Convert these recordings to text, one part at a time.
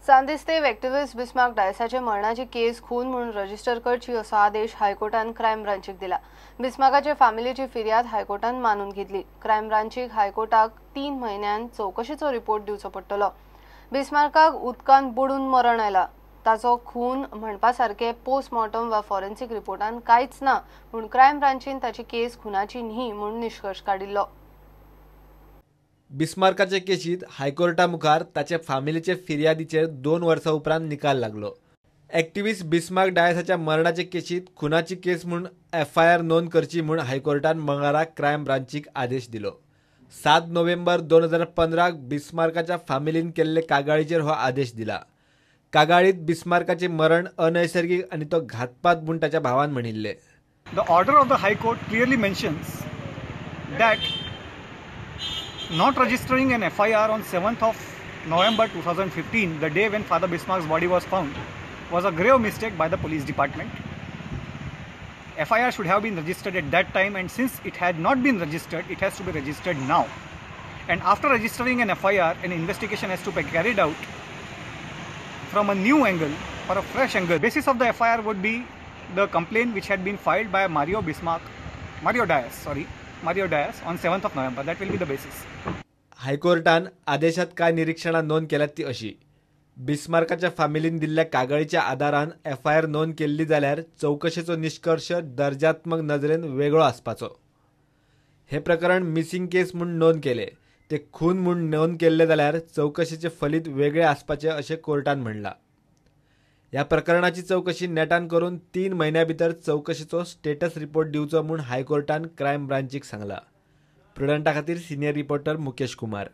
Santestev एक्टिव्हिस्ट Bismarck डायसाचे मरणाची केस खून म्हणून रजिस्टर करची असो आदेश हायकोर्टान क्रायम ब्रांचीक दिला. बिस्मार्काचे फॅमिलीची फिर्याद हायकोर्टान मानून घेतली. क्रायम ब्रांचीक हायकोर्टाक 3 म्हयन्यान चवकशीचो रिपोर्ट दिवचो पडटलो. बिस्मार्काक उदकान बुडून मरण आयला. ताचो खून म्हणपा सारके पोस्टमॉर्टम वा फॉरेन्सिक रिपोर्टान कांयच ना म्हूण क्रायम ब्रांचीन ताची केस खुनाची न्ही म्हूण निश्कर्श काडिल्लो. बिस्मार्काचे केशीत हायकोर्टा मुखार ताचे फामिलीचे फिर्यादीचेर 2 वर्सां उपरांत निकाल लागलो. एक्टिव्हिस्ट बिस्मार्क डायसाच्या मरणाचे केशीत खुनाची केस म्हूण एफआयआर नोंद करची म्हूण हायकोर्टान मंगळारा क्रायम ब्रांचीक आदेश दिलो. 7 नोव्हेंबर 2015 बिस्मार्काच्या फामिलीन केल्ले कागाळीचेर हो आदेश दिला. कागाळीत बिस्मार्काचे मरण अनैसर्गिक आनी तो घातपात म्हूण ताच्या भावान म्हणिल्ले. The order of the High Court clearly mentions that not registering an FIR on 7th of November 2015, the day when Father Bismarck's body was found, was a grave mistake by the police department. FIR should have been registered at that time, and since it had not been registered, it has to be registered now. And after registering an FIR, an investigation has to be carried out from a new angle or a fresh angle. Basis of the FIR would be the complaint which had been filed by Mario Dias on 7th of November. That will be the basis. हायकोर्टान आदेशात काय निरीक्षणां नोंद केल्यात ती अशी. बिस्मार्काच्या फामिलीन दिल्ल्या कागाळीच्या आदारान FIR नोंद केल्ली जाल्यार चवकशेचो निश्कर्श दर्जात्मक नजरेन वेगळो आसपाचो. हे प्रकरण मिसिंग केस म्हूण नोंद केले ते खून म्हूण नोंद केल्ले जाल्यार चवकशेचे फलित वेगळे आसपाचे अशें कोर्टान म्हणलां. ह्या प्रकरणाची चवकशी नेटान करून 3 म्हयन्या भितर चवकशीचो स्टेटस रिपोर्ट दिवचो म्हूण हायकोर्टान क्रायम ब्रांचीक सांगला. प्रुडंटा खातीर सिनियर रिपोर्टर मुकेश कुमार.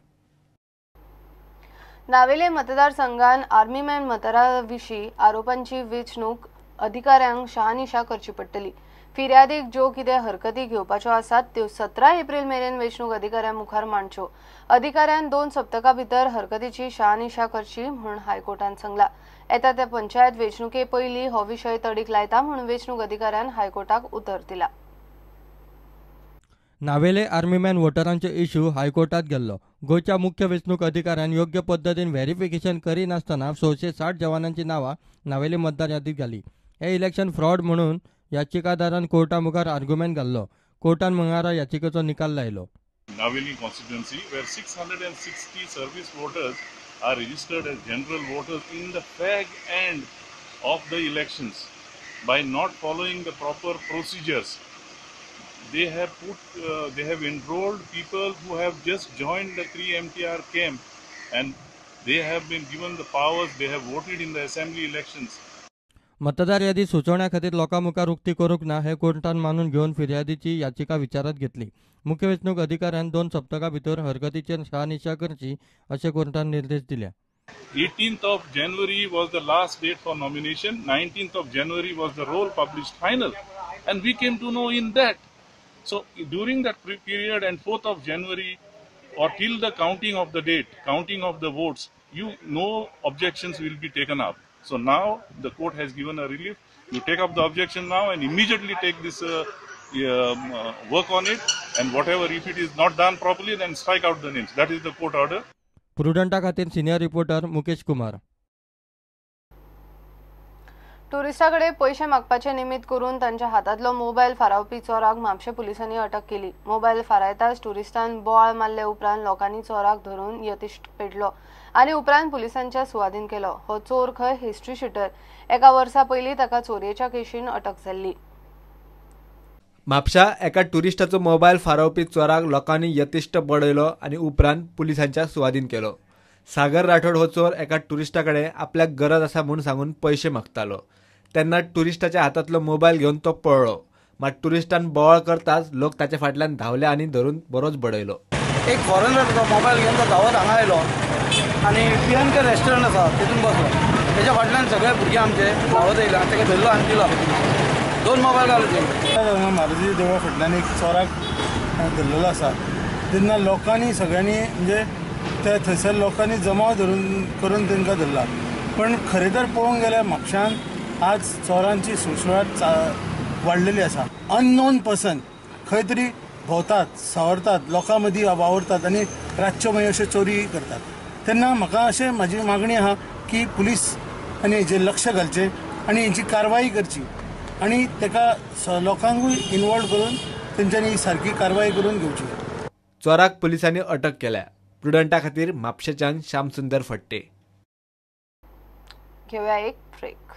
नावेले मतदारसंघान आर्मीमॅन मतदारा विशीं आरोपांची वेंचणूक अधिकाऱ्यांक शहानिशा करची पडटली. फिर्यादीक ज्यो कितें हरकती घेवपाच्यो आसात त्यो 17 एप्रिल मेरेन वेंचणूक अधिकाऱ्यां मुखार मांडच्यो. अधिकाऱ्यान 2 सप्तकां भितर हरकतीची शहानिशा करची म्हूण हायकोर्टान सांगला. येता त्या पंचायत वेंचणुके पयलीं हो विशय तडीक लायता म्हूण वेंचणूक अधिकाऱ्यान हायकोर्टाक उतर दिला. नावेले आर्मीमॅन वोटरांचे इश्यू हायकोर्टात गेल्लो. गोंयच्या मुख्य वेंचणूक अधिकाऱ्यान योग्य पद्दतीन व्हेरिफिकेशन करिनासतना 660 जवानांची नांवां नावेले मतदार यादीत घाली. हे इलेक्शन फ्रॉड म्हणून याचिकादारान कोर्टा मुखार आर्ग्युमेंट घाल्लो. कोर्टान मंगळारा याचिकेचो निकाल लायलो. Navelim constituency where 660 service voters are registered as general voters in the fag end of the elections by not following the proper procedures. They have enrolled people who have just joined the 3MTR camp and they have been given the powers, they have voted in the assembly elections. मतदार यादी सुचोवण्या खातीर लोकां मुखार उक्ती करूंक ना हे कोर्टान मानून घेवन फिर्यादीची याचिका विचारात घेतली. मुख्य वेंचणूक अधिकाऱ्यान 2 सप्तकां भितर हरकतीचेर शहानिशा करची अशें कोर्टान निर्देश दिल्या. 18th of January was the last date for nomination. 19th of January was the roll published final, and we came to know in that. So during that period and 4th of January or till the counting of the date, counting of the votes, no objections will be taken up. So now the court has given a relief. You take up the objection now and immediately take this work on it, and whatever, if it is not done properly, then strike out the names. That is the court order. प्रुडंटा खातीर senior reporter Mukesh Kumar. टुरिस्टा कडेन पयशे मागपाचें निमित्त करून तांच्या हातांतलो mobile फारावपी चोराक म्हापशें पुलिसांनी अटक केली. मोबायल फारायताच टुरिस्टान बोवाळ मारले उपरांत लोकांनी चोराक धरून यतिश्ट पेटलो आनी उपरांत पुलिसांच्या सुवादीन केलो. हो चोर खंय हिस्ट्री शिटर. एका वर्सा पयलीं ताका चोरयेच्या केशीन अटक जाल्ली. म्हापशा एका टुरिस्टाचो मोबायल फारावपी चोराक लोकांनी यतिश्ट बडयलो आनी उपरांत पुलिसांच्या सुवादीन केलो. सागर राठोड हो चोर एका टुरिस्टा कडेन आपल्याक गरज आसा म्हूण सांगून पयशे मागतालो. तेन्ना टुरिस्टाच्या हातांतलो मोबायल घेवन तो पळ्ळो. मात टुरिस्टान बोवाळ करताच लोक ताच्या फाटल्यान धांवले आनी धरून बरोच बडयलो. एक फॉरेनर मोबायल घेवन तो धांवत हांगा आयलो आनी पी एन के रेस्टॉरंट आसा तितून बसलो. तेच्या फाटल्यान सगळे भुरगे आमचे धांवत येयले आनी ताका धरलो आनी दिलो. 2 मोबायल घालो. मारुती देवळा फाटल्यान एक चोराक धरलेलो आसा. तेन्ना लोकांनी सगळ्यांनी म्हणजे त्या थंयसर लोकांनी जमाव धरून करून तांकां धरला. पण खरें तर पळोवंक गेल्यार म्हापशान आज चोरांची सुळसुळाट वाडलेली आसा. अननोन पर्सन खंय तरी भोंवतात, सावरतात, लोकां मदीं वावरतात आनी रातच्यो मागीर अश्यो चोरी करतात. तेन्ना म्हाका अशें म्हाजी मागणी आहा की पुलीस आनी हेजेर लक्ष घालचें आनी हेंची कारवाई करची आनी ताका लोकांकूय इनवॉल्व करून तेंच्यांनी ही सारकी कारवाई करून घेवची. चोराक पुलिसांनी अटक केल्या. प्रुडंटा खातीर म्हापशेंच्यान श्यामसुंदर फट्टे. घेऊया एक ब्रेक.